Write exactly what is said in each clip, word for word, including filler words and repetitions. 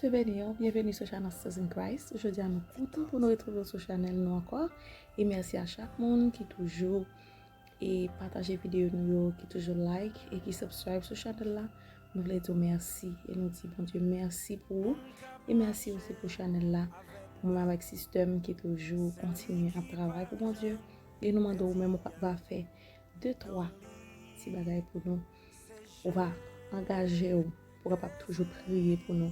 Bondye beni w, byenveni sou chanèl Sisters in Christ. Jodi a nou kontan pou nou retwouve w sou chanèl nou ankò. E mèsi a chak moun ki toujou e pataje videyo nou yo, ki toujou like e ki subscribe sou chanèl la. Nou vle di w mèsi e nou di Bondye mèsi pou ou. E mèsi osi pou chanèl la, pou mwen avèk sistè m ki toujou kontinye ap travay pou Bondye. E nou mande w menm ou va fè de twa ti bagay pou nou. Ou va angaje w pou w kapab toujou priye pou nou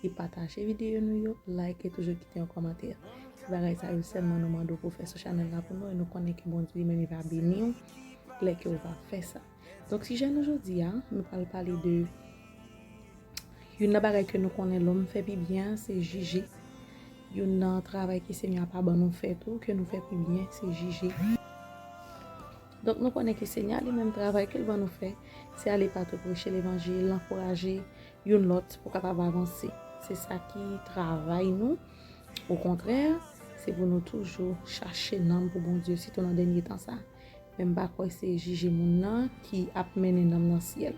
e pataje videyo nou yo, like e toujou kite yon kòmantè. Se bagay sa yo sèlman nou mande w pou fè sou chanèl la pou nou e nou konnen ke Bondye li menm li va beni w lè ke w va fè sa. Donk sijè nou jodi a, nou pral pale de youn nan bagay ke nou konnen lòm fè pi byen an, se jije. Youn nan travay ke Senyè a pa ban nou fè tou, ke nou fè pi byen, se jije. Donk nou konnen ke Senyè a li menm travay ke l ban nou fè, se ale patou preche levanjil, ankouraje youn lòt pou kapab avanse. Se sa ki travay nou. Okontrè, se pou nou toujou chache nanm pou Bondye, sitou nan dènye tan sa. Men m pa kwè se jije moun nan ki ap mennen nanm nan syèl.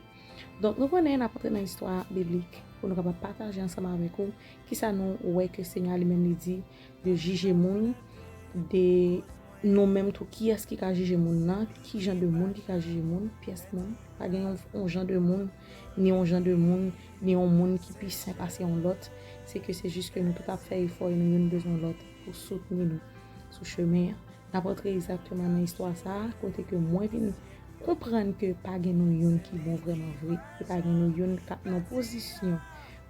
Donk nou konnen n ap antre nan istwa biblik pou nou kapab pataje ansanm avèk ou kisa nou wè ke Senyè a li menm li di de jije moun, de nou menm tou, kiyès ki ka jije moun nan, ki jan de moun ki ka jije moun, pyès moun. Pa gen yon, yon jan de moun, ni yon jan de moun, ni yon moun ki pi sen pase yon lòt. Se ke se jis ke nou tout ap fè efò e nou youn bezwen lòt pou soutni nou sou chemen an. N ap antre egzakteman nan istwa sa a, kote ke mwen vin konprann ke pa gen nou youn ki bon vrèman vre, e pa gen nou youn k ap nan pozisyon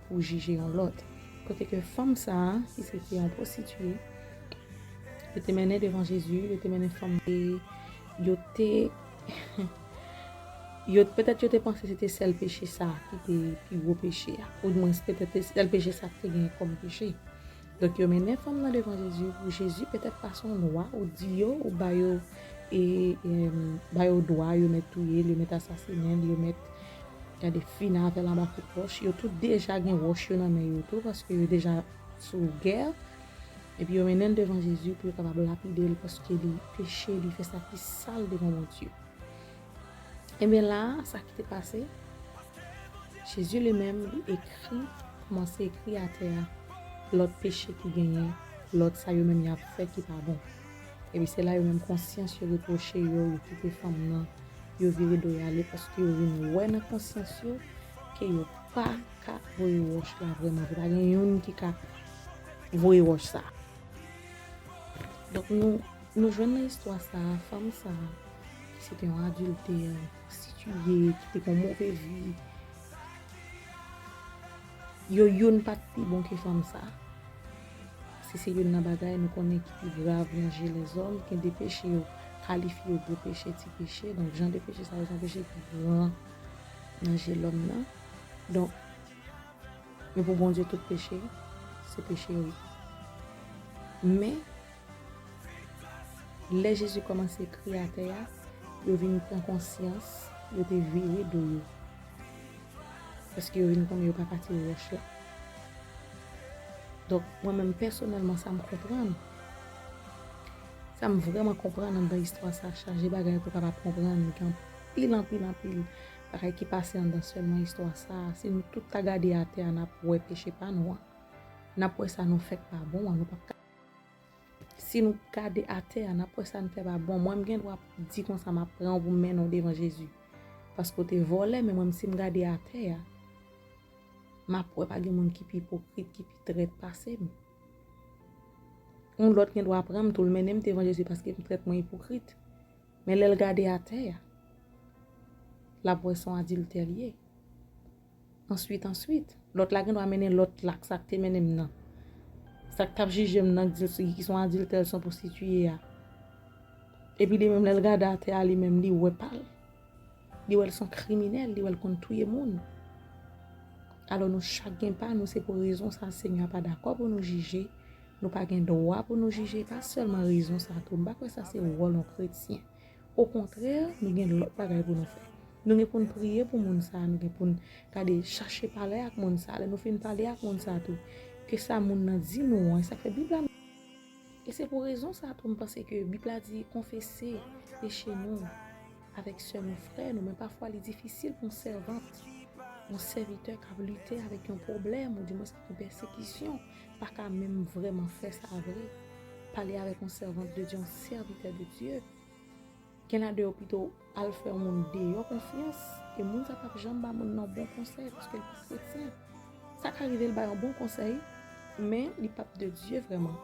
pou jije yon lòt. Kote ke fanm sa a, ki se te yon pwostitiye, yo te mennen devan Jezi, yo te mennen fanm, e yo te, yo, petèt yo te panse se te sèl peche sa a ki te pi gwo peche a. Odimwens, petèt se sèl peche sa a ki te genyen kòm peche. Donk, yo mennen fanm nan devan Jezi pou Jezi petèt pase yon lwa, ou di yo, ou ba yo, e, em, ba yo dwa, yo mèt touye l, yo mèt asasinen l, yo mèt gade fini avè l anba kout wòch. Yo tout deja gen wòch yo nan men yo tou, paske yo deja sou gè. Epi yo mennen l devan Jezi pou yo kapab lapide l, paske li peche, li fè sa ki sal devan Bondye. Ebyen la, sa ki te pase, Jezi li menm, li ekri, kòmanse ekri atè a, lòt peche ki genyen, lòt sa yo menm y ap fè ki pa bon. Epi se la yo menm konsyans yo repwoche yo, yo kite fanm nan, yo vire do y ale, paske yo vin wè nan konsyans yo ke yo pa ka voye wòch la vrèman vre. Pa gen youn ki ka voye wòch sa. Donk nou, nou jwenn nan istwa sa a, fanm sa a, ki se te yon adiltè, pwostitiye, ki te gen yon move vi, yo youn pa t pi bon ke fanm sa a. Se, se youn nan bagay nou konnen ki pi grav nan je lèzòm, gen de peche yo kalifye yo gwo peche, ti peche. Donk, jan de peche sa yo, se yon peche ki gran nan je lòm nan. Donk, men pou Bondye, tout peche, se peche wi. Men, lè Jezi kòmanse ekri atè a, yo vin pran konsyans, yo te vire do yo. Paske yo vin konnen yo pa ka tire wòch la. Donk, mwen menm pèsonèlman, sa m konprann, sa m vrèman konprann anndan istwa sa, chaje bagay pou w kapab konprann, gen anpil, anpil, anpil bagay ki pase anndan sèlman istwa sa. Si nou tout ta gade atè a, n ap wè peche pa nou an. N ap wè sa nou fè k pa bon an, nou p ap ka. Si nou gade atè a, n ap wè sa n fè pa bon. Mwen, m gen dwa di konsa, m ap pran w pou m mennen w devan Jezi. Paske w te vòlè, men mwen, si m gade atè a, m ap wè pa gen moun ki pi ipokrit, ki pi trèt pase m. Yon lòt gen dwa pran m tou, l mennen m devan Jezi paske m trèt, mwen ipokrit. Men lè l gade atè a, l ap wè se yon adiltè l ye. Answit, answit, lòt la gen dwa mennen lòt la, sa k te mennen m nan. Sa k t ap jije m nan, k di l se, ki se yon adiltè, l se yon pwostitiye a. Epi li menm, lè l gade atè a, li menm, li wè pa l. Li wè l se yon kriminèl, li wè l konn touye moun. Alò, nou chak gen pa nou, se pou rezon sa a Senyè a pa dakò pou nou jije. Nou pa gen dwa pou nou jije, pa sèlman rezon sa a tou. M pa kwè sa se wòl yon kretyen. Okontrè, nou gen lòt bagay pou nou fè. Nou gen pou n priye pou moun sa a, nou gen pou n gade chache pale ak moun sa a. Lè nou fin pale ak moun sa a tou, ke sa moun nan di nou an, e sa k fè Bib la. E se pou rezon sa a tou m panse ke Bib la di konfese peche nou avèk sè nou, frè nou, men pafwa li difisil pou yon sèvant Yon sèvitè k ap lite avèk yon pwoblèm, oudimwens avèk yon pèsekisyon, pa ka menm vrèman fè sa vre. Pale avèk yon sèvant de Dye, yon sèvitè de Dye. Gen ladan yo pito al fè yon moun deyò konfyans, e moun sa p ap janm ba moun nan bon konsèy, paske l pa kretyen. Sa ka rive l bay yon bon konsèy, men li p ap de Dye vrèman.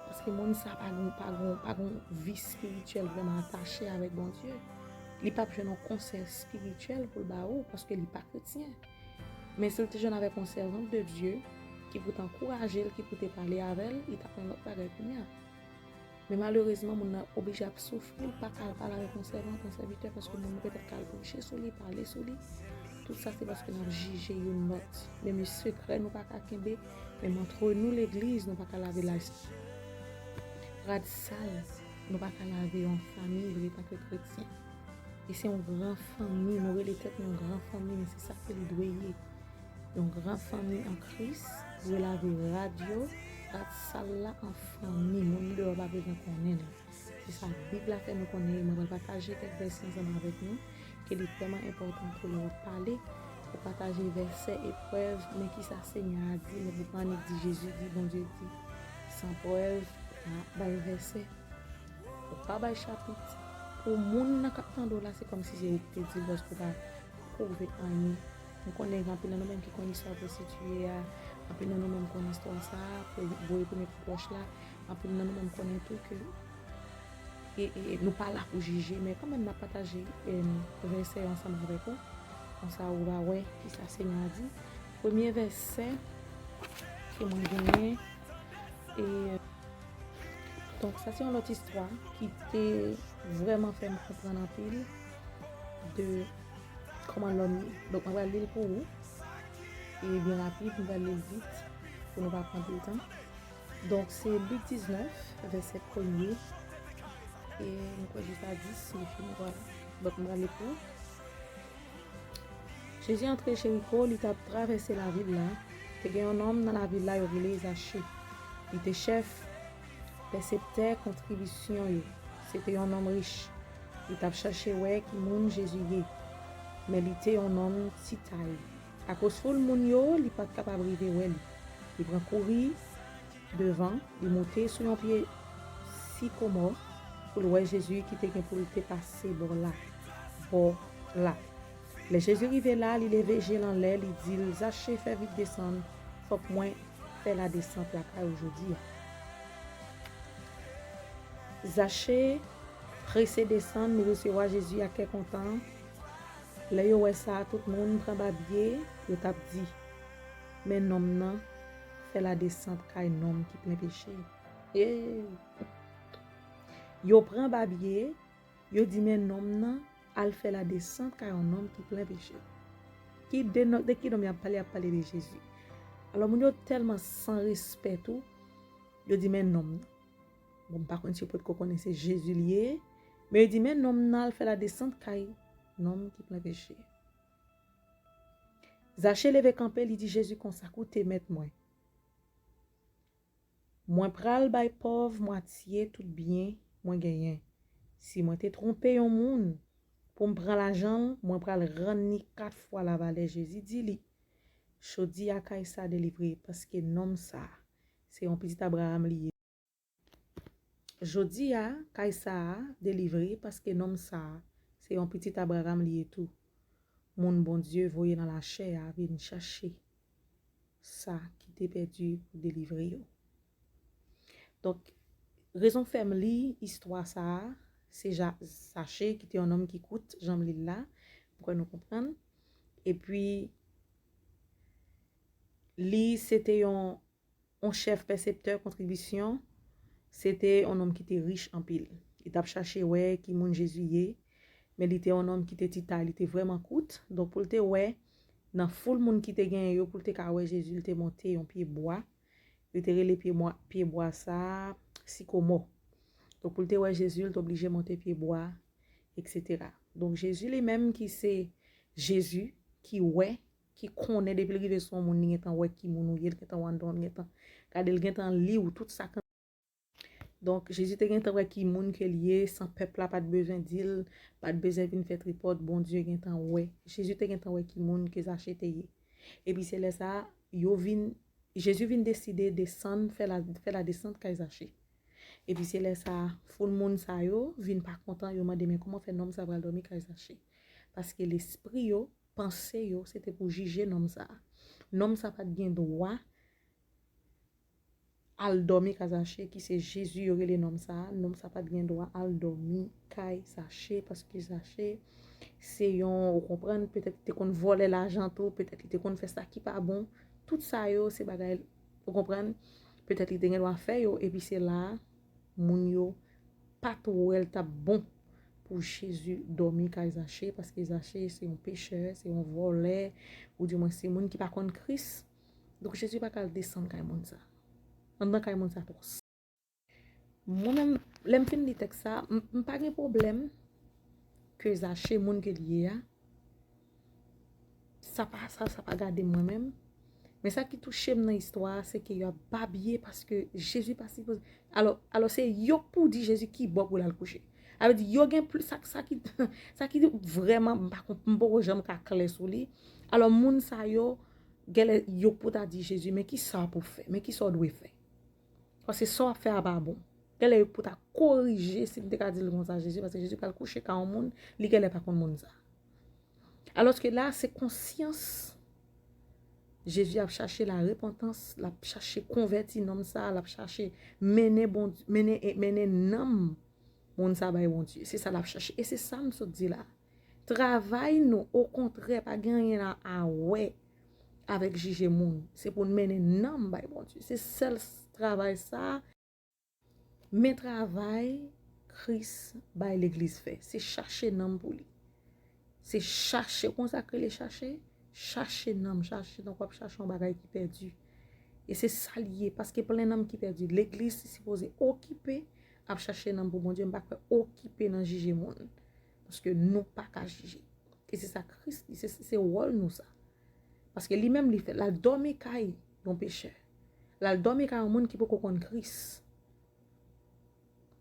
Paske moun sa pa gen, pa gen, pa gen vi espirityèl vrèman atache avèk Bondye. Li p ap jwenn yon konsèy espirityèl pou l ba ou, paske li pa kretyen. Men si l te jwenn avèk yon sèvant de Dye, ki pou te ankouraje l, ki pou te pale avè l, li t ap yon lòt bagay kounye a. Men malerezman, moun nan oblije ap soufri, l pa ka al pale avèk yon sèvant, yon sèvitè, paske moun nan petèt ka al preche sou li, pale sou li. Tout sa se paske n ap jije youn lòt. Menm sekrè nou pa ka kenbe, menm antre nou legliz nou pa ka lave l. Rad sal nou pa ka lave yon fanmi vre etanke kretyen. E se yon gran fanmi, nou rele tèt nou yon gran fanmi, men se sa ke li dwe ye. Yon gran fanmi an Kris dwe lave rad yo, rad sal la an fanmi, moun deyò pa bezwen konnen l. Se sa Bib la fè nou konnen, e mwen pral pataje kèk vèsè ansanm avèk nou, ke li vrèman enpòtan ke lè w ap pale, ou pataje vèsè, eprèv, men kisa Senyè a di, men pou pa annik di Jezi di, Bondye di, san prèv, pa bay vèsè. Ou pa bay chapit. Pou moun nan k ap tande w la, se kòmsi se ou ki te di l, paske ou pa pwouve anyen. M konnen gen anpil nan nou menm ki konn istwa pwostitiye a, anpil nan nou menm konn istwa sa a, pou voye premye pou pwòch la, anpil nan nou menm konnen tou ke e, e, nou pa la pou jije, men kanmenm n ap pataje, em, vèsè yo ansanm avèk ou. Konsa ou va wè kisa Senyè a di. Premye vèsè ke mwen genyen, e, donk, sa se yon lòt istwa ki te vrèman fè m konprann anpil de kòman lòm ye. Donk, mwen pral li l pou ou. E byen rapid, mwen pral li l vit pou nou pa pran anpil tan. Donk, se Lik diznèf, vèsè premye. E mwen kwè jis a dis, li fini, vwala. Donk, mwen pral li l pou ou. Jezi antre Jeriko, li t ap travèse lavil la. Te gen yon nonm nan lavil la, yo rele Zache. Li te chèf pèseptè kontribisyon yo. Se te yon nonm rich. Li t ap chache wè ki moun Jezi ye. Men li te yon nonm ti tay. Akoz foul moun yo, li pa t kapab rive wè li. Li pran kouri devan, li moute sou yon pye sikomò pou l wè Jezi ki te gen pou l te pase bò la, bò la. Lè Jezi rive la, li leve je l anlè, li di l, Zache, fè vit desann, fòk mwen fè ladesant lakay ou jodi a. Zache prese desann, li resevwa Jezi ak kè kontan. Lè yo wè sa, tout moun pran babye, yo t ap di, Men nonm nan fè ladesant kay nonm ki plen peche. E yo pran babye, yo di, Men nonm nan al fè ladesant kay yon nonm ki plen peche. Ki de, de ki nonm y ap pale? Y ap pale de Jezi. Alò, moun yo tèlman san respè tou, yo di, Men nonm nan. Bon, m pa konn si yo potko konnen se Jezi li ye, men yo di, Men nonm nan al fè ladesant kay nonm ki plen peche. Zache leve kanpe, li di Jezi konsa, Koute, Mèt mwen, mwen pral bay pòv mwatye tout byen mwen genyen. Si mwen te twonpe yon moun pou m pran lajan l, mwen pral rann li kat fwa lavalè. Jezi di li, Jodi a kay sa a delivre, paske nonm sa a se yon pitit Abraram li ye. Jodi a, kay sa a delivre, paske nonm sa a se yon pitit Abraram li ye tou. Moun Bondye voye nan lachè a vin chache sa ki te pèdi pou delivre yo. Donk, rezon k fè m li istwa sa a, se Ja-, Zache, ki te yon nonm ki kout, jan m li l la. M kwè nou konprann. Epi, li se te yon yon chèf pèseptè kontribisyon, se te yon nonm ki te rich anpil. Li t ap chache wè ki moun Jezi ye, men li te yon nonm ki te ti tay, li te vrèman kout. Donk, pou l te wè, nan foul moun ki te genyen yo, pou l te ka wè Jezi, li te monte yon pye bwa. Yo te rele pye mwa-, pye bwa sa a sikomò. Donk, pou l te wè Jezi, li te oblije monte pye bwa, etsetera. Donk, Jezi li menm ki se Jezi, ki wè, ki konnen depi l rive sou yon moun, li gentan wè ki moun ou ye, li gentan wè anndan w, li gentan gade, li gentan li w, tout sa k anndan. Donk, Jezi te gentan wè ki moun ke l ye, san pèp la pa t bezwen di l, pa t bezwen vin fè tripòt, Bondye gentan wè. Jezi te gentan wè ki moun ke Zache te ye. Epi se lè sa a, yo vin, Jezi vin deside desann, fè la, fè la desant kay Zache. Epi se lè sa a, foul moun sa yo vin pa kontan, yo mande, men kòman fè nonm sa pral dòmi kay Zache? Paske lespri yo, panse yo, se te pou jije nonm sa a. Nonm sa pa t gen dwa al dòmi kay Zache, ki se Jezi yo rele nonm sa a. Nonm sa pa t gen dwa al dòmi kay Zache, paske Zache se yon, ou konprann, petèt li te konn vòlè lajan tou, petèt li te konn fè sa ki pa bon. Tout sa yo, se bagay, ou konprann, petèt li te gen dwa fè yo, epi se la a, moun yo pa t wè l t ap bon pou Jezi dòmi kay Zache, paske Zache se yon pechè, se yon vòlè, oudimwen se moun ki pa konn Kris. Donk, Jezi pa ka al desann kay moun sa. Anndan kay moun sa twò. Mwen menm, lè m fin li tèks sa, m, m pa gen pwoblèm ke Zache, moun ke l ye a, sa pa, sa, sa pa gade mwen menm. Men sa ki touche m nan istwa a, se ke y ap babye paske Jezi pa sipoze. Alò, alò se yo k pou di Jezi ki bò pou l al kouche. Sa vle di, yo gen plis, sa, sa ki, sa ki vrèman, m pa konp-, m poko janm ka klè sou li. Alò, moun sa yo, genlè yo pou ta di Jezi, men ki sa pou fè? Men ki sa w dwe fè? Paske sa w ap fè a pa bon. Genlè yo pou ta korije, si m te ka di l konsa, Jezi, paske Jezi pral kouche ka yon moun, li genlè pa konn moun sa. Alòske la, se konsyans. Jezi ap chache la repantans, l ap chache konvèti nonm sa, l ap chache mennen Bondye, mennen, mennen nanm moun sa bay Bondye. Se sa l ap chache. E se sa m sot di la. Travay nou, okontrè, pa gen anyen la a wè avèk jije moun. Se pou n mennen nanm bay Bondye. Se sèl s-, travay sa. Men travay Kris bay legliz fè, se chache nanm pou li. Se chache, ou konn sa k rele chache? Chache nanm, chache tankou w ap chache yon bagay ki pèdi. E se sa l ye, paske plen nanm ki pèdi. Legliz sipoze okipe ap chache nanm pou Bondye, m pa kwè okipe nan jije moun. Paske nou pa ka jije. E se sa Kris di, se, se wòl nou sa. Paske li menm li fè, l al dòmi kay yon pechè. L al dòmi kay yon moun ki poko konn Kris.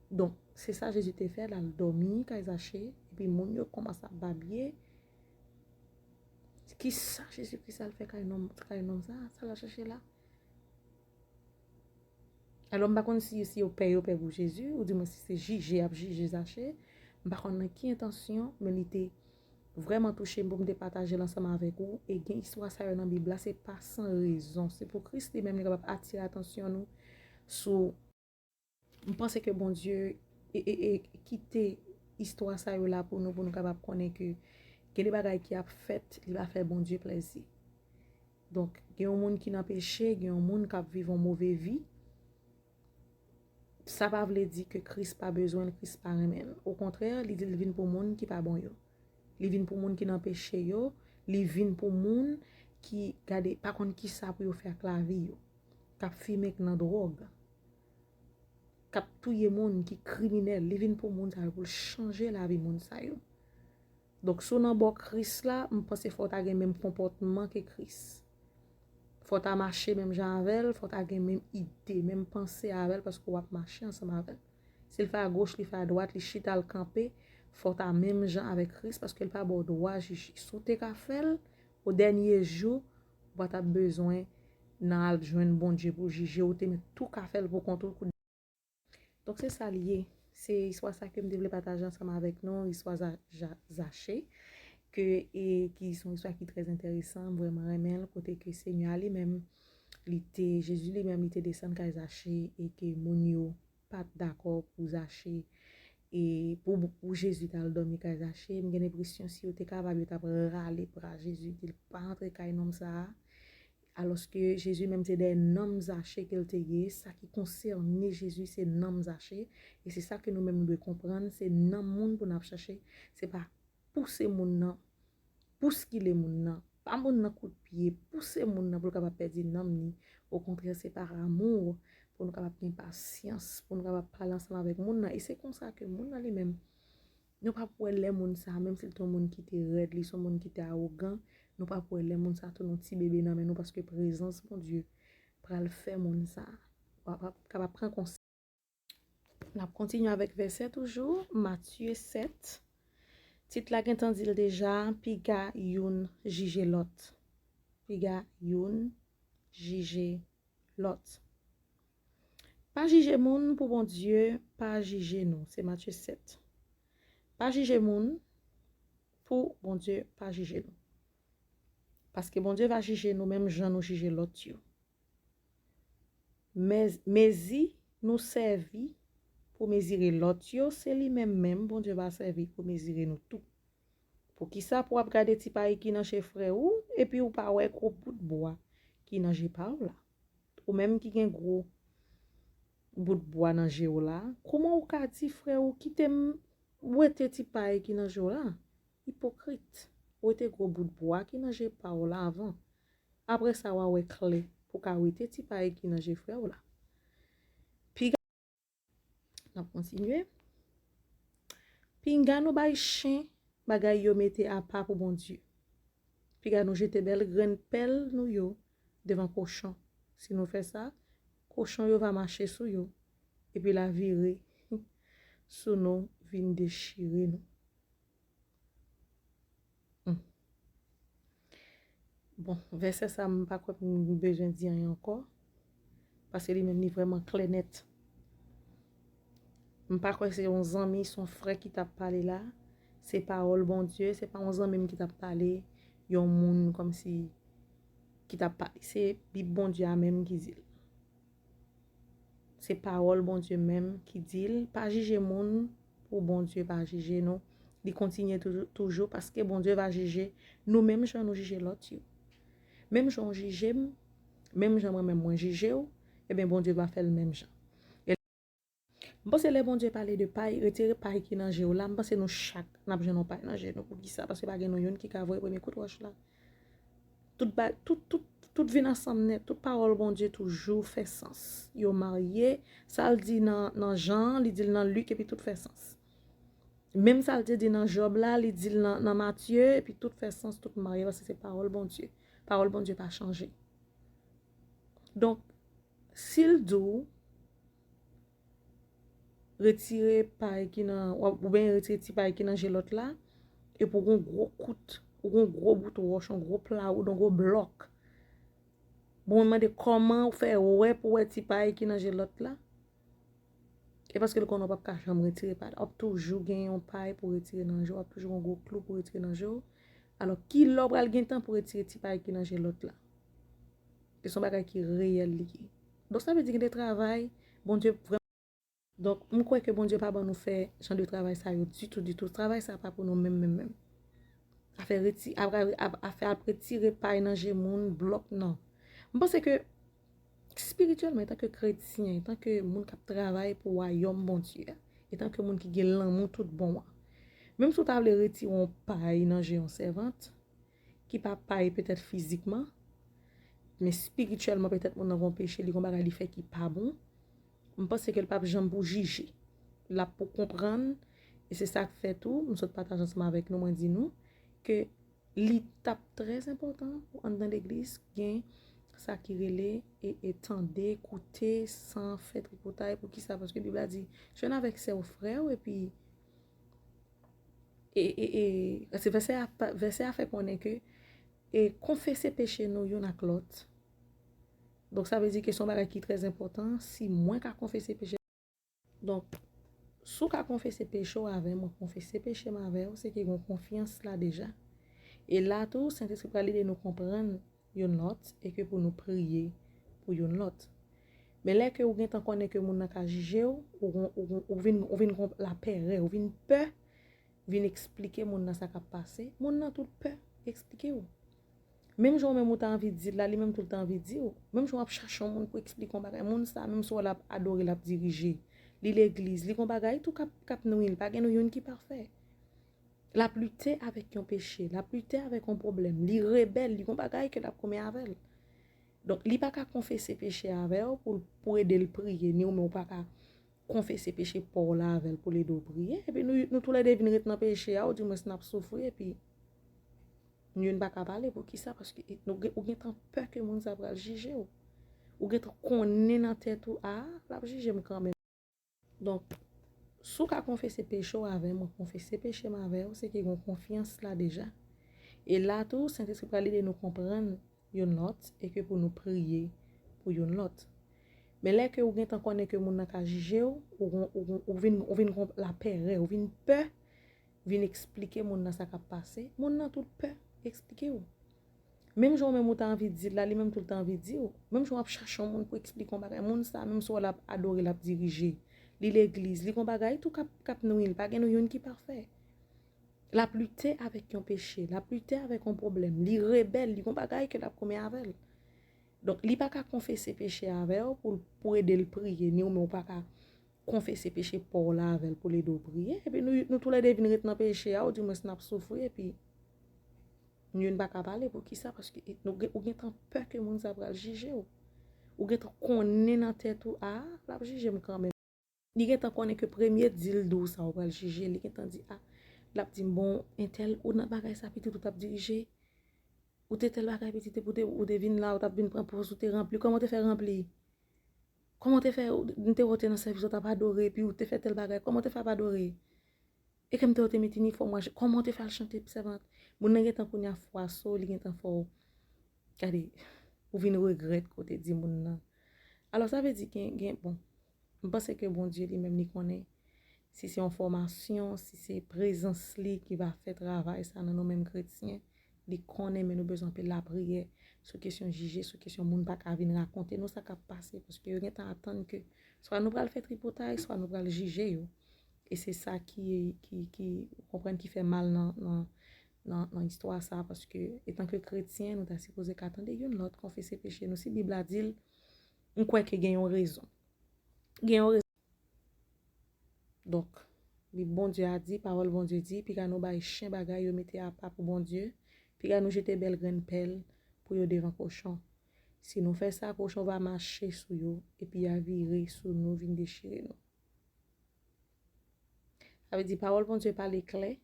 Donk, se sa Jezi te fè, l al dòmi kay Zache, epi moun yo kòmanse ap babye. Kisa Jezi Kris al fè kay nonm, kay nonm sa? Sa l al chache la? Alò, m pa konn si, si yo pè, yo pè pou Jezi, oudimwen si se jije y ap jije Zache. M pa konn nan ki entansyon, men li te vrèman touche m pou m te pataje l ansanm avèk ou. E gen istwa sa yo nan Bib la, se pa san rezon. Se pou Kris li menm li kapab atire atansyon nou sou. M panse ke Bondye e, e, e kite istwa sa yo la pou nou, pou nou kapab konnen ke gen de bagay ki ap fèt, li pa fè Bondye plèzi. Donk, gen yon moun ki nan peche, gen yon moun k ap viv yon move vi. Sa pa vle di ke Kris pa bezwen l, Kris pa renmen l. Okontrè, li di l vin pou moun ki pa bon yo. Li vin pou moun ki nan peche yo. Li vin pou moun ki, gade, pa konn kisa pou yo fè ak lavi yo. K ap fimen, k nan dwòg. K ap touye moun, ki kriminèl. Li vin pou moun sa yo, pou l chanje lavi moun sa yo. Donk, si w nan bò Kris la, m panse fò w ta gen menm konpòtman ke Kris. Fò w ta mache menm jan avè l, fò w ta gen menm ide, menm panse avè l, paske w ap mache ansanm avè l. Si l fè agoch, li fè adwat, li chita, l kanpe, fò w ta menm jan avèk Kris, paske l pa ba w dwa jije. Si w te ka fè l, o dènye jou, ou pa t ap bezwen nan al jwenn Bondye pou jije, ou te mèt tou ka fè l pou kont ou. Donk, se sa l ye. Se istwa sa ke m te vle pataje ansanm avèk nou, istwa Za-, Ja-, Zache, ke, e, ki se yon istwa ki trè enteresan, m vrèman renmen l, kote ke Senyè a li menm, li te, Jezi li menm, li te desann kay Zache, e ke moun yo pa t dakò pou Zache, e pou, pou Jezi t al dòmi kay Zache. M gen enpresyon si yo te kapab, yo t ap rale bra Jezi, di l pa antre kay nonm sa a. Alòske Jezi menm se dèyè nanm Zache ke l te ye, sa ki konsène Jezi se nanm Zache, e se sa ke nou menm nou dwe konprann, se nanm moun pou n ap chache, se pa pouse moun nan, bouskile moun nan, ba moun nan kout pye, pouse moun nan pou l kapab pèdi nanm ni. Okontrè, se pa amou pou nou kapab gen pasyans, pou nou kapab pale ansanm avèk moun nan, e se konsa ke moun nan li menm Nou p ap wè lè moun sa, menm si l te yon moun ki te rèd, li se yon moun ki te awogan, nou p ap wè lè moun sa tounen yon ti bebe nan men nou, paske prezans Bondye pral fè moun sa kapab pran konsyans. N ap kontinye avèk vèsè toujou, Matye sèt. Tit la gentan di l deja, piga youn jije lòt. Piga youn jije lòt. Pa jije moun pou Bondye pa jije nou. Se Matye sèt. Pa jije moun pou Bondye pa jije nou. Paske Bondye va jije nou menm jan nou jije lòt yo. Mez- mezi nou sèvi pou mezire lòt yo, se li menm menm Bondye va sèvi pou mezire nou tou. Poukisa pou w ap gade ti pay ki nan je frè ou, epi ou pa wè gwo bout bwa ki nan je pa w la? Ou menm ki gen gwo bout bwa nan je w la, kòman ou ka di frè ou, "Kite m wete ti pay ki nan je w la"? Ipokrit, wete gwo bout bwa ki nan je pa w la avan. Apre sa, w a wè klè pou ka wete ti pay ki nan je frè w la. Piga, n ap kontinye. Pinga nou bay chen bagay yo mete apa pou Bondye. Piga nou jete bèl grenn pèl nou yo devan kochon. Si nou fè sa, kochon yo va mache sou yo, epi l a vire sou nou, vin dechire nou. Hmm. Bon, vèsè sa, m pa kwè m bezwen di anyen ankò, paske li menm, li vrèman klè nèt. M pa kwè se yon zanmi, se yon frè ki t ap pale la. Se pawòl Bondye, se pa yon zanmi m ki t ap pale, yon moun kòmsi ki t ap pale. Se Bib Bondye a menm ki di l. Se pawòl Bondye menm ki di l, pa jije moun pou Bondye pa jije nou. Li kontinye toujou, toujou, paske Bondye va jije nou menm jan nou jije lòt yo. Menm jan w jije m, menm jan mwen menm mwen jije w, ebyen Bondye va fè l menm jan. E m panse lè Bondye pale de pay, retire pay ki nan je w la, m panse nou chak n ap jwenn yon pay nan je nou. Poukisa? Paske pa gen nou youn ki ka voye premye kout wòch la. Tout ba, tout, tout, tout vin ansanm nèt, tout pawòl Bondye toujou fè sans. Yo marye, sa l di nan, nan Jan, li di l nan Lik, epi tout fè sans. Menm sa l te di nan Jòb la, li di l nan, nan Matye, epi tout fè sans, tout marye, paske se pawòl Bondye. Pawòl Bondye pa chanje. Donk, si l di w, retire pay ki nan, w ap- oubyen retire ti pay ki nan je lòt la, epi w gen yon gwo kout, ou gen yon gwo bout wòch, yon gwo plawouda, yon gwo blòk. Bon, mwen mande kòman w fè wè pou w wè ti pay ki nan je lòt la? E paske l konnen w p ap ka janm retire pay la. W ap toujou gen yon pay pou retire nan je w, w ap toujou gen yon gwo klou pou retire nan je w. Alò, kilè w pral gen tan pou retire ti pay ki nan je lòt la? E se yon bagay ki reyèl li ye. Donk, sa vle di gen de travay, Bondye vrèman. Donk, m kwè ke Bondye pa ban nou fè jan de travay sa yo ditou, ditou. Travay sa pa pou nou menm, menm, menm. Afè reti-, ap, ap, afè ap retire pay nan je moun, blòk, non. M panse ke espirityèlman, etanke kretyen, etanke moun k ap travay pou wayòm Bondye a, etanke moun ki gen lanmou tout bon an, menm si w ta vle retire yon pay nan je yon sèvant, ki pa pay petèt fizikman, men espirityèlman, petèt moun nan gon peche, li gon bagay li fè ki pa bon, m panse ke l p ap janm pou jije. L ap pou konprann, e se sa k fè tou, m sot pataje ansanm avèk nou, mwen di nou, ke li t ap trè enpòtan pou anndan legliz gen sa ki rele e, e tande, koute, san fè tripotay. Poukisa? Paske Bib la di, jwenn avèk sè w, frè w, epi e, e, e, paske vèsè a, vèsè a fè konnen ke e konfese peche nou youn ak lòt. Donk, sa vle di ke se yon bagay ki trè enpòtan. Si mwen ka konfese peche, donk, si w ka konfese peche w avè m, mwen konfese peche m avè w, se ke gen yon konfyans la deja. E la tou, Sentespri pral ede nou konprann youn lòt e ke pou nou priye pou youn lòt. Men lè ke ou gentan konnen ke moun nan ka jije w, ou, ou, ou, ou vin, ou vin gon lapèrè, ou vin pè, vin eksplike moun nan sa k ap pase, moun nan tou pè eksplike w. Menm jan ou menm ou ta anvi di l la, li menm tou l ta anvi di w. Menm jan w ap chache yon moun pou eksplike yon bagay, moun sa, menm si w wè l ap adore, l ap dirije, li legliz, li gon bagay tou k ap, k ap nwi l, pa gen nou youn ki pafè. L ap lite avèk yon peche, l ap lite avèk yon pwoblèm, li rebèl, li gon bagay ke l ap goumen avè l. Donk, li pa ka konfese peche avè w pou, pou ede l priye, ni ou menm ou pa ka konfese peche pa w la avè l pou l ede w priye. Epi nou, nou toulède vin ret nan peche a, ou di mwens n ap soufri, epi nou youn pa ka pale. Poukisa? Paske nou gen, ou gentan pè ke moun sa pral jije w. Ou gentan konnen nan tèt ou, a, l ap jije m kanmenm. Donk, Si w ka konfese peche w avè m, mwen konfese peche m avè w, se ke gen konfyans la deja. E la tou, Sentespri pral ede nou konprann youn lòt e ke pou nou priye pou youn lòt. Men lè ke ou gentan konnen ke moun nan ka jije w, ou, ou, ou, ou vin, ou vin gon lapèrè, ou vin pè, vin eksplike moun nan sa k ap pase, moun nan tou pè eksplike w. Menm jan ou menm ou ta anvi di l la, li menm tou l ta anvi di w. Menm jan w ap chache yon moun pou eksplike yon bagay, moun sa, menm si w wè l ap adore, l ap dirije, li legliz, li gon bagay tou k ap, k ap nwi l, pa gen nou youn ki pafè. L ap lite avèk yon peche, l ap lite avèk yon pwoblèm, li rebèl, li gon bagay ke l ap konmen avè l. Donk, li pa ka konfese peche avè w pou, pou ede l priye, ni w menm ou pa ka konfese peche pa w la avè l pou l ede w priye. Epi nou, nou toulède vin ret nan peche a, ou di mwen si n ap soufri, epi nou youn pa ka pale. Poukisa? Paske nou gen, ou gentan pè ke moun sa pral jije w. Ou gentan konnen nan tèt ou, a, l ap jije m kanmenm. Li gentan konnen ke premye di l di w sa, ou pral jije, li gentan di, a, l ap di m, bon, entèl, ou nan bagay sa, pitit ou t ap dirije, ou te tèl bagay, pitit, epi ou te, ou te vin la, ou t ap vin pran pòz, ou te ranpli, kòman w te fè ranpli? Kòman w te fè, m te wè w te nan sèvis, w t ap adore, epi ou te fè tèl bagay, kòman w te fè ap adore? E ke m te wè w te met inifòm w, kòman w te fè al chante sèvant? Moun nan gentan kounye a fwaso, li gentan fè w, gade, ou vin regrèt ke w te di moun nan. Alò, sa vle di gen, gen, bon, m panse ke Bondye li menm li konnen si se yon fòmasyon, si se prezans li ki va fè travay sa nan nou menm kretyen, li konnen, men nou bezwen anpil lapriyè sou kesyon jije, sou kesyon moun pa ka vin rakonte nou sa k ap pase, paske yo gentan atann ke swa nou pral fè tripotay, swa nou pral jije yo. E se sa ki, ki, ki, ou konprann, ki fè mal nan, nan, nan, nan istwa sa, paske etanke kretyen, nou ta sipoze ka tande youn lòt, konfese peche nou. Si Bib la di l, m kwè ke gen yon rezon. Gen yon rezon. Donk, Bib Bondye a di, pawòl Bondye di, piga nou bay chen bagay yo mete apa pou Bondye, piga nou jete bèl grenn pèl pou yo devan kochon. Si nou fè sa, kochon va mache sou yo, epi y a vire sou nou, vin dechire nou. Sa vle di, pawòl Bondye pale klè.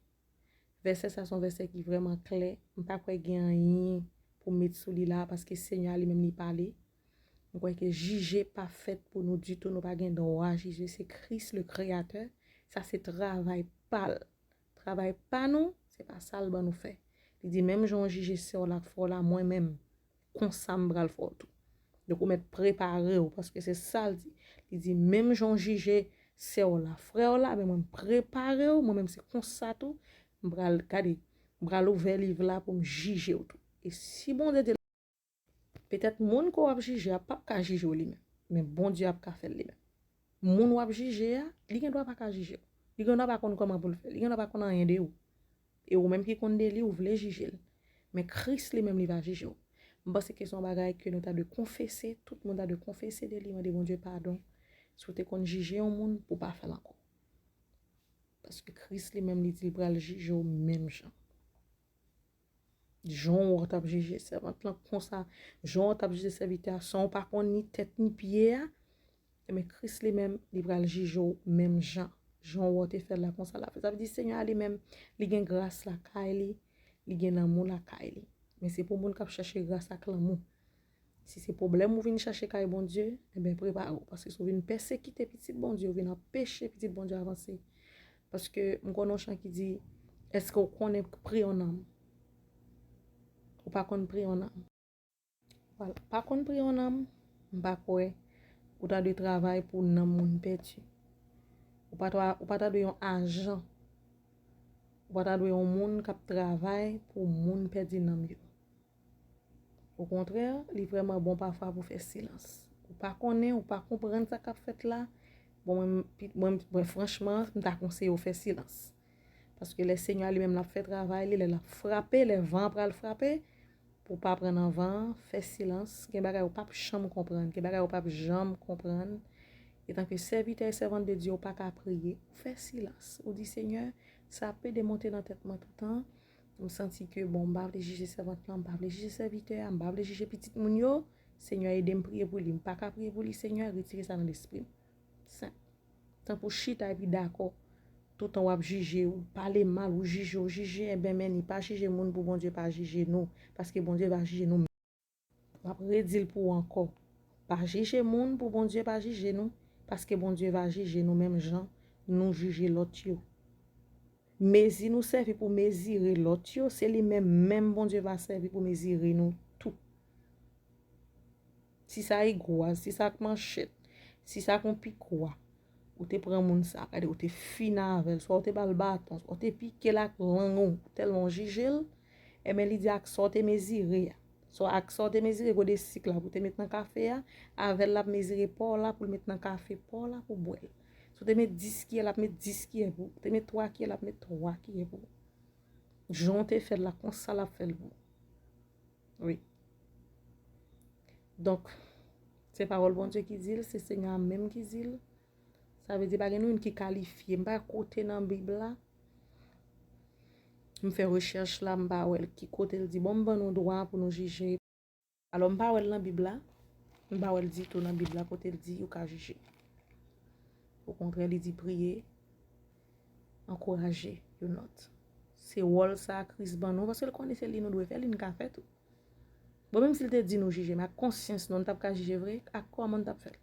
Vèsè sa se yon vèsè ki vrèman klè. M pa kwè gen anyen pou m met sou li la, paske Senyè a li menm li pale. M kwè ke jije pa fèt pou nou ditou, nou pa gen dwa jije. Se Kris, le Kreyatè. Sa se travay pa l. Travay pa nou, se pa sa l ban nou fè. Li di, menm jan w jije sè w la ak frè w la, mwen menm, konsa m pral fè w tou. Donk, ou mèt prepare w, paske se sa l di. Li di, menm jan w jije sè w la, frè w la, men mwen, m prepare w, mwen menm, se konsa tou, m pral, gade, m pral ouvè liv la pou m jije w tou. E si Bondye di l, petèt moun ke w ap jije a p ap ka jije w li menm, men Bondye ap ka fè l li menm. Moun w ap jije a, li gen dwa pa ka jije w. Li gen dwa pa konn kòman pou l fè. Li gen dwa pa konn anyen de ou. E ou menm ki konn de li, ou vle jije l. Men Kris li menm, li va jije w. M panse ke se yon bagay ke nou ta dwe konfese, tout moun ta dwe konfese de li, mande Bondye padon. Si w te konn jije yon moun, pou w pa fè l ankò. Paske Kris li menm, li di l pral jije w menm jan. Jan w t ap jije sèvant lan konsa, jan w t ap jije sèvitè a, san w pa konn ni tèt ni pye a, ebyen, Kris li menm, li pral jije w menm jan. Jan w te fè l la, konsa l ap fè. Sa vle di, Senyè a li menm, li gen gras lakay li, li gen lanmou lakay li. Men se pou moun k ap chèche gras ak lanmou. Si se pwoblèm ou vin chache kay Bondye, ebyen, prepare w. Paske si w vin pèsekite pitit Bondye, ou vin anpeche pitit Bondye avanse. Paske m konnen yon chan ki di, èske w konnen pri yon nanm? Ou pa konn pri yon nanm. Vwala, pa konn pri yon nanm, m pa kwè ou ta dwe travay pou nanm moun pèdi. Ou pa ta, ou pa ta dwe yon ajan. Ou pa ta dwe yon moun k ap travay pou moun pèdi nanm yo. Okontrè, li vrèman bon pafwa pou fè silans. Ou pa konnen, ou pa konprann sa k ap fèt la. Bon, mwen, mwen, mwen, franchman, m ta konseye w fè silans. Paske lè Senyè a li menm l ap fè travay li, lè l ap frape, lè van an pral frape, pou w pa pran nan van an, fè silans. Gen bagay ou p ap janm konprann, gen bagay ou p ap janm konprann. Etanke sèvitè e sèvant de Dye, ou pa ka priye. Ou fè silans. Ou di, Senyè, sa ap pede monte nan tèt mwen toutan. M santi ke, bon, m pa vle jije sèvant lan, m pa vle jije sèvitè a, m pa vle jije pitit moun yo. Senyè, ede m priye pou li. M pa ka priye pou li, Senyè, retire sa nan lespri m. Senp. Tankou chita epi dakò. Toutan w ap jije, ou pale mal, ou jije, ou jije, enben, men ni pa jije moun pou Bondye pa jije nou, paske Bondye va jije nou menm. M ap redi l pou ou ankò. Pa jije moun pou Bondye pa jije nou, paske Bondye va jije nou menm jan nou jije lòt yo. Mezi nou sèvi pou mezire lòt yo, se li menm, menm Bondye va sèvi pou mezire nou tou. Si sa egwaz, si sa ak manchèt, si sa ak yon pikwa, ou te pran moun sa, gade, ou te fini avè l, swa ou te ba l baton, swa ou te pike l ak lang ou, tèlman w jije l, enben, li di ak sa w te mezire a. Swa ak sa w te mezire gode sik la pou te met nan kafe a, avè l l ap mezire pa w la pou l met nan kafe pa w la pou bwè l. Si w te met dis kiyè, l ap met dis kiyè pou ou. Ou te met twa kiyè, l ap met twa kiyè pou ou. Jan w te fè l la, konsa l ap fè l pou ou. Wi. Donk, se pawòl Bondye ki di l, se Senyè a menm ki di l. Sa vle di pa gen nou youn ki kalifye. M pa kote nan Bib la. M fè rechèch la, m pa wè l ki kote l di, bon, m ban nou dwa pou nou jije. Alò, m pa wè l nan Bib la. M pa wè l ditou nan Bib la kote l di ou ka jije. Okontrè, li di priye, ankouraje youn lòt. Se wòl sa a Kris ban nou, paske l konnen se li nou dwe fè, li n ka fè tou. Bon, menm si l te di nou jije, men ak konsyans nou, n t ap ka jije vre, ak kòman n t ap fè l?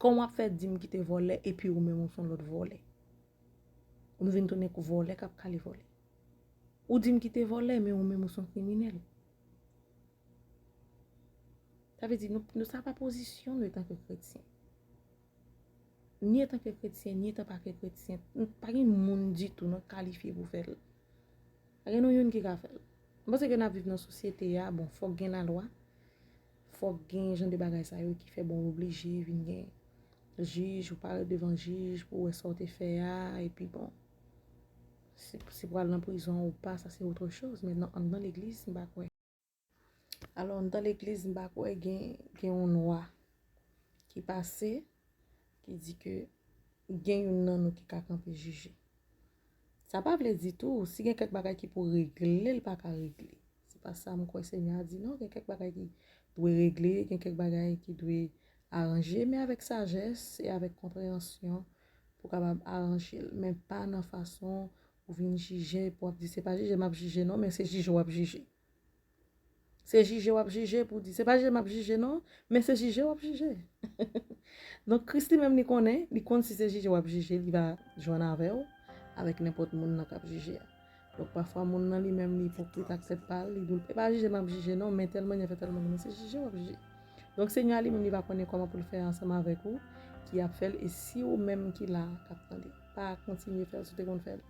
Kòman w ap fè di m kite vòlè epi ou menm ou se yon lòt vòlè? Ou vin tounen kou vòlè k ap kale vòlè. Ou di m kite vòlè, men ou menm ou se yon kriminèl. Sa vle di, nou, nou sa pa pozisyon nou etanke kretyen. Ni etanke kretyen, ni etan pa ke kretyen. Pa gen moun ditou nou kalifye pou fè l. Pa gen nou youn ki ka fè l. M panse ke n ap viv nan sosyete a, bon, fòk gen lalwa. Fòk gen jan de bagay sa yo ki fè, bon, ou oblije vin gen jij, ou parèt devan jij pou wè sa w te fè a, epi bon, si, si pral nan prizon ou pa, sa se otre choz, men nan, anndan legliz, m pa kwè. Alò, anndan legliz, m pa kwè gen, gen yon lwa ki pase, ki di ke gen youn nan nou ki ka kanpe jije. Sa pa vle di tou, si gen kèk bagay ki pou regle, l pa ka regle. Se pa sa m kwè Senyè a di non, gen kèk bagay ki dwe regle, gen kèk bagay ki dwe aranje, men avèk sajès e avèk konpreyansyon pou kapab aranje l, men pa nan fason ou vin jije, pou w ap di, se pa jije m ap jije non, men se jije w ap jije. Se jije w ap jije pou di, se pa jije m ap jije non, men se jije w ap jije. Donk, Kris li menm li konnen, li konn si se jije w ap jije, li va jwenn avè w, avèk nenpòt moun nan k ap jije a. Donk, pafwa, moun nan li menm, li ipokrit ak tèt pa l, li di w, e pa jije m ap jije non, men tèl mannyè fè tèl mannyè, men se jije w ap jije. Donk, Senyè a li menm, li va konnen kòman pou l fè ansanm avèk ou, ki ap fè l, e si ou menm ki la, k ap tande, pa kontinye fè l si w te konn fè l.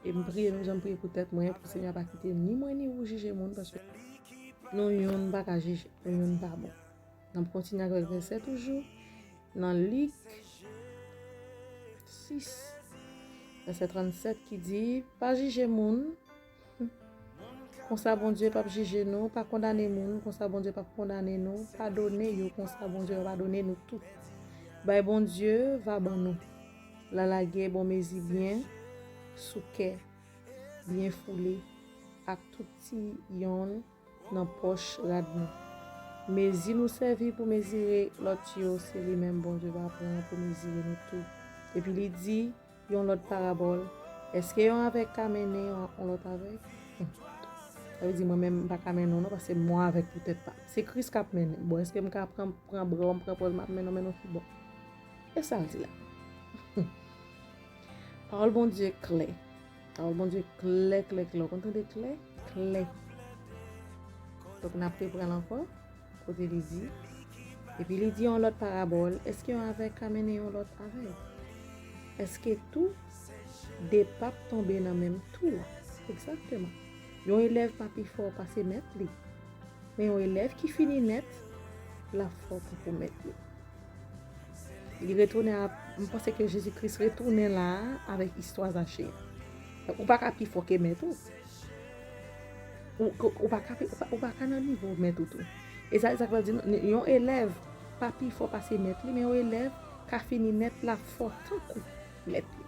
E m priye menm jan m priye pou tèt mwen, pou Senyè a pa kite ni mwen ni ou jije moun, paske nou youn pa ka jije, nou youn pa bon. N ap kontinye avèk vèsè toujou, nan Lik sis, vèsè trannsèt ki di, pa jije moun, konsa Bondye p ap jije nou, pa kondane moun, konsa Bondye p ap kondane nou, padone yo, konsa Bondye va padone nou tou. Bay Bondye va ban nou. Lalage bon mezi byen sou kè, byen foule, ak tout ti yonn nan pòch rad nou. Mezi nou sèvi pou mezire lòt yo, se li menm Bondye va pran pou mezire nou tou. Epi li di yon lòt parabòl, èske yon avèg ka mennen yon, yon lòt avèg? Hmm. Sa vle di mwen menm m pa ka mennen w non, paske mwen avèg pou tèt pa m. Se Kris k ap mennen. Bon, èske m ka pran, pran bra w, m pran pòz m ap mennen w, mennen w ki bò? E sa l di la. Pawòl Bondye klè. Pawòl Bondye klè, klè, klè. Ou konn tande klè? Klè. Donk, n ap reprann l ankò. Kote li di, epi li di yon lòt parabòl, èske yon avèg ka mennen yon lòt avèg? Èske tou de p ap tonbe nan menm tou a? Egzakteman. Yon elèv pa pi fò pase mèt li. Men yon elèv ki fini nèt, l ap fò tankou mèt li. Li retounen a, m panse ke Jezi Kris retounen la a avèk istwa Zache. Ou pa ka pi fò ke mèt ou. Ou, ou, ou pa ka, ou pa, ou pa ka nan nivo mèt ou tou. E sa, sa k vle di, yon elèv pa pi fò pase mèt li, men yon elèv ka fini nèt la fò tankou mèt li.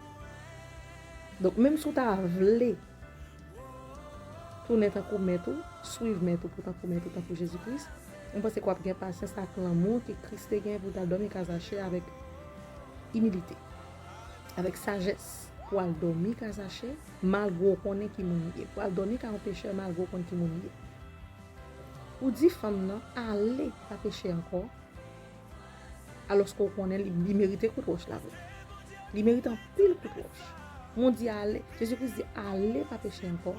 Donk, menm si w ta vle tounen tankou mèt ou, swiv mèt ou pou tankou mèt ou, tankou Jezi Kris, mwen panse ke w ap gen pasyans ak lanmou ke Kris te gen pou l t al dòmi kay Zache avèk imilite, avèk sajès, pou al dòmi kay Zache, malgre w konnen ki moun li ye. Pou al dòmi kay yon pechè, malgre w konn ki moun li ye. Ou di fanm nan, ale, pa peche ankò, alòske w konnen li, li merite kout wòch la vre. Li merite anpil kout wòch. Mon di ale, Jezi Kris di ale pa peche ankò.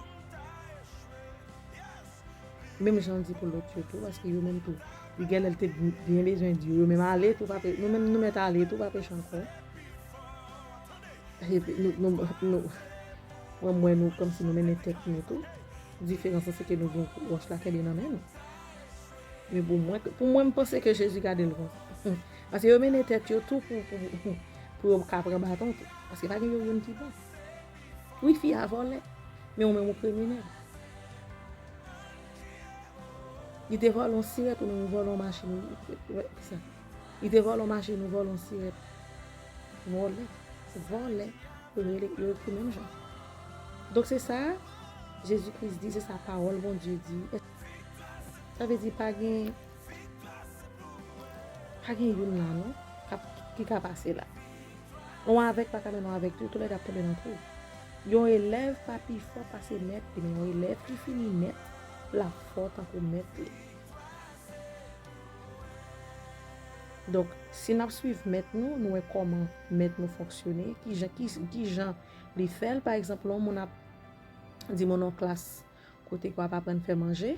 Menm jan l di pou lòt yo tou, paske yo menm tou, li genlè l te byen bezwen di yo, yo menm ale tou pa pe-, nou menm nou mèt ale tou pa peche ankò. Epi nou, nou, nou, mwen, mwen, nou, kòmsi nou mennen tèt nou tou. Diferans lan, se ke nou gen wòch la kenbe nan men nou. Men pou mwen, pou mwen, m panse ke Jezi gade l konsa. Paske yo mennen tèt yo tou pou, pou, pou yo ka pran baton tou. Paske pa gen yo youn ki bon. Wi, fi a vòlè, men ou menm ou kriminèl. Li te vòlè yon sirèt, ou menm ou vòlè yon machin. Ou, ou, ou, kisa? Li te vòlè yon machin, ou vòlè yon sirèt. Vòlè. Vòlè. Yo rele, yo ekri menm jan. Donk se sa, Jezi Kris di, se sa pawòl Bondye di. Sa vle di pa gen, pa gen youn la non, k ap, ki ka pase la. Yon avèg pa ka mennen yon avèg tou, toulède ap tonbe nan twou. Yon elèv pa pi fò pase mèt li, men yon elèv ki fini mèt, l ap fò tankou mèt li. Donk, si n ap swiv mèt nou, nou wè kòman mèt nou fonksyone, kijan, ki, kijan li fè l. Pa egzanp, lè yon moun ap di moun nan klas kote ke w ap aprann fè manje,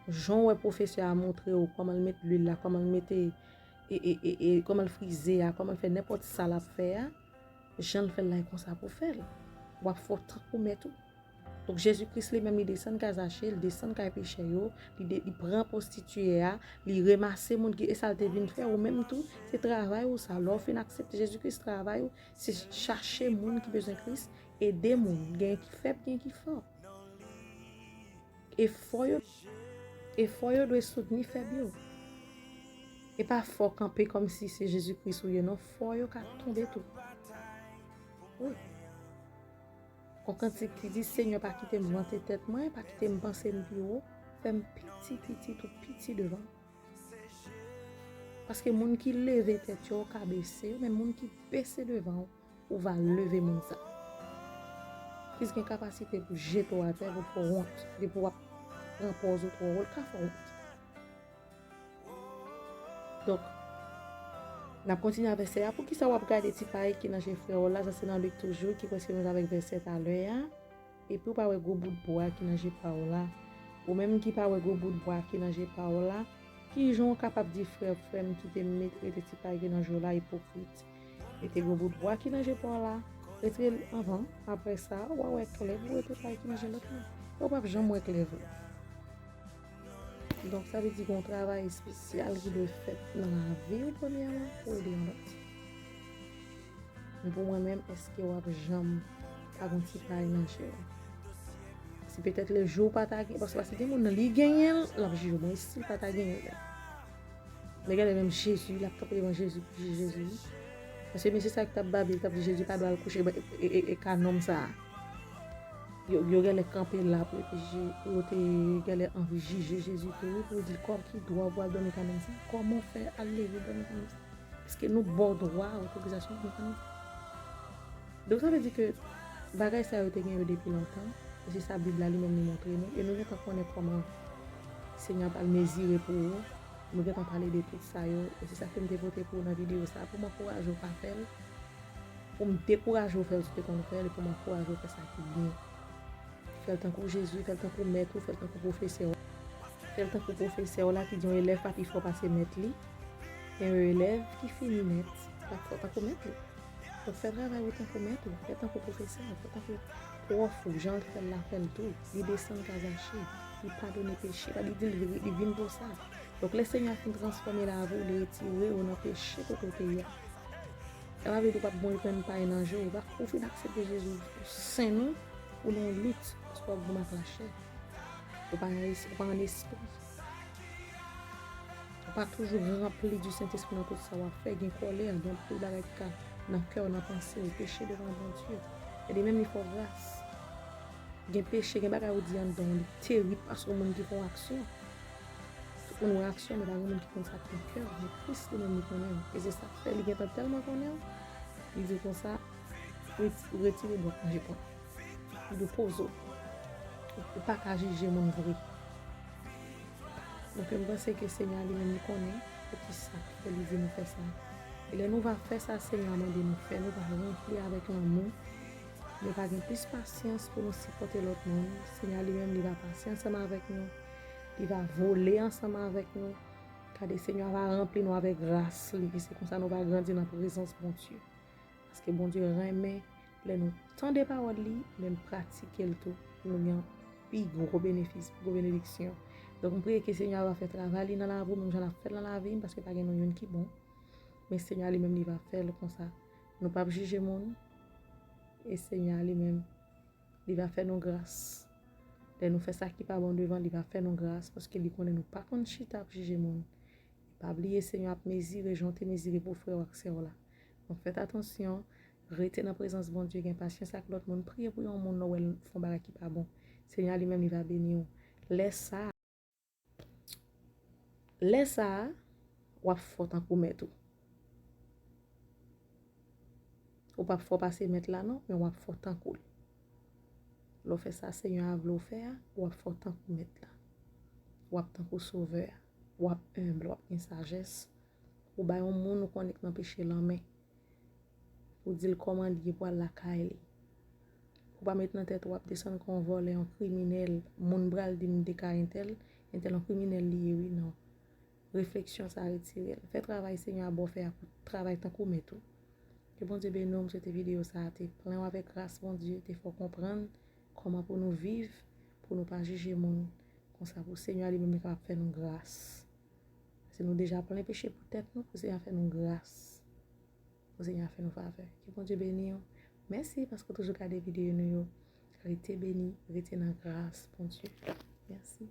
jan w wè pwofesè a montre w kòman l met lwil la, kòman l mete, e, e, e, e, kòman l frize a, kòman l fè nenpòt sa l ap fè a, jan l fè l la, e konsa pou w fè l. W ap fè w tankou mèt ou. Donk, Jezi Kris li menm, li desann kay Zache, li desann kay pechè yo, li de-, li pran pwostitye a, li ranmase moun ki, e sa l te vin fè, ou menm tou, se travay ou sa. Lè w fin aksepte Jezi Kris, travay ou, se chache moun ki bezwen Kris, ede moun, gen ki fèb, gen ki fò. E fò yo, e fò yo dwe soutni fèb yo. E pa fò kanpe kòmsi se Jezi Kris ou ye, non, fò yo ka tonbe tou. Wi. Gon kantik ki di, Senyè, pa kite m vante tèt mwen, pa kite m panse m pi wo, fè m piti, piti, tou piti devan w. Paske moun ki leve tèt yo, w ka bese yo, men moun ki bese devan w, ou va leve moun sa. Kris gen kapasite pou jete w atè, pou l fè w wont, depi w ap pran pòz ou twò wo, l ka fè w wont. Donk, n ap kontinye avè sè a. Poukisa w ap gade ti pay ki nan je frè w la? Sa se nan Lik toujou, ki koresponn avèk vèsè talè a. Epi w pa wè gwo bout bwa ki nan je pa w la? Ou menm ki pa wè gwo bout bwa ki nan je pa w la, kijan w kapab di frè, frè m, kite m met, rete ti pay ki nan je w la, ipokrit? Mete gwo bout bwa ki nan je pa w la, retire l anvan. Apre sa, w a wè klè pou rete pay ki nan je lòt la. Ou p ap janm wè klè vre. Donk, sa vle di gen yon travay espesyal ki dwe fèt nan lavi w, premyèman, pou ede yon lòt. Men pou mwen menm, èske w ap janm pa gen yon ti pay nan je w? Si petèt le jou w pa ta gen, paske, paske gen moun nan, li genyen l, l ap jije w. Bon, e si l pa ta genyen l? Men genlè menm Jezi, l ap kanpe devan Jezi pou jije Jezi, wi. Paske mesye sa ki t ap babe, ki t ap di Jezi pa dwe al kouche e, e, e, e ka nonm sa a. Yo, yo genlè kanpe la pou yo te jije, pou yo te genlè anvi jije Jezi tou, wi, pou yo di l, kòm ki dwa w pou al dòmi ka nonm sa a? Kòman w fè al leve dòmi ka nonm sa a? Èske nou ba w dwa otorizasyon pou nou fè nou? Donk, sa vle di ke bagay sa yo te gen yo depi lontan, e se sa Bib la li menm li montre nou, e nou gentan konnen kòman Senyè a pral mezire pou ou, nou gentan pale de tout sa yo, e se sa ke m te pote pou ou nan videyo sa a, pou m ankouraje w pa fè l, pou m dekouraje w fè l si w te konn fè l, e pou m ankouraje w fè sa ki byen. Fè l tankou Jezi, fè l tankou mèt ou, fè l tankou pwofesè w. Fè l tankou pwofesè w la ki di yon elèv pa pi fò pase mèt li. Gen yon elèv ki fini mèt, pa fò tankou mèt li. Donk, fè travay ou tankou mèt ou, fè tankou pwofesè w, fè tankou pwòf ou, jan l fè l la, fè l tou. Li desann ka Zache, li padone peche, pa li di l, li vin pou sa. Donk, lè Senyè a fin transfòme lavi w, li retire w nan peche kote w te ye a. Sa pa vle di w p ap gen yon grenn pay nan je w, ou pa, ou fin aksepte Jezi, ou sen nou, ou nan yon lit, paske w ap goumen ak lachè. Ou pa nan es-, ou pa an espri. Ou pa toujou ranpli di Sentespri nan tout sa w ap fè, gen kòlè, gen anpil bagay ki ka nan kè w, nan panse w, peche devan Bondye. E li menm li fè w gras. Gen peche, gen bagay ou di anndan w, li terib pase yon moun ki fè yon aksyon. Tout moun wè aksyon, men pa gen moun ki konn sa k nan kè w. Men Kris li menm li konnen w. E se sa k fè li gentan tèlman konnen w, li di w konsa, reti-, retire bwat nan je pa w. Li di w poze w. Ou, ou pa ka jije moun vre. Donk, m panse ke Senyè a li menm li konnen poukisa ke li di nou fè sa. E lè nou va fè sa Senyè a mande nou fè, nou va ranpli avèk lanmou. Nou va gen plis pasyans pou nou sipòte lòt moun. Senyè a li menm, li va pase ansanm avèk nou. Li va vole ansanm avèk nou. Gade, Senyè a va ranpli nou avèk gras li. E se konsa nou va grandi nan prezans Bondye. Paske Bondye renmen lè nou tande pawòl li, lè n pratike l tou, pou nou gen pi gwo benefis, pi gwo benediksyon. Donk, m priye ke Senyè a va fè travay li nan lavi w, menm jan l ap fè l nan lavi m, paske pa gen nou youn ki bon. Men Senyè a li menm, li va fè l konsa. Nou p ap jije moun. E Senyè a li menm, li va fè nou gras. Lè nou fè sa ki pa bon devan, li va fè nou gras, paske li konnen nou pa konn chita ap jije moun. Pa bliye, Senyè ap mezire jan w te mezire pou frè w ak sè w la. Donk, fèt atansyon, rete nan prezans Bondye, gen pasyans ak lòt moun, priye pou yon moun lè w wè l fè yon bagay ki pa bon. Senyè a li menm, li va beni w. Lè sa a, lè sa a, w ap fò tankou mèt ou. Ou p ap fò pase mèt la non, men w ap fò tankou l. Lè w fè sa Senyè a vle w fè a, w ap fò tankou mèt la. W ap tankou sovè a. W ap enb, w ap gen sajès. Ou bay yon moun ou konnen k nan peche lanmen. Ou di l kòman l ye pou al lakay li. Ou pa met nan tèt ou w ap desann kon yon vòlè, yon kriminèl. Moun pral di m de ka entèl, entèl yon kriminèl li ye wi, non. Refleksyon sa retire l. Fè travay Senyè a ba w fè a, travay tankou mèt ou. Ke Bondye beni w, m swete videyo sa a te plen w avèk gras Bondye, te fè w konprann kòman pou nou viv, pou nou pa jije moun. Konsa pou Senyè a li menm li kapab fè nou gras. Paske nou deja plen peche pou tèt nou, pou Senyè a fè nou gras. Pou Senyè a fè nou favè. Ke Bondye beni w. Mèsi paske w toujou gade videyo nou yo. Rete beni, rete nan gras Bondye. Mèsi.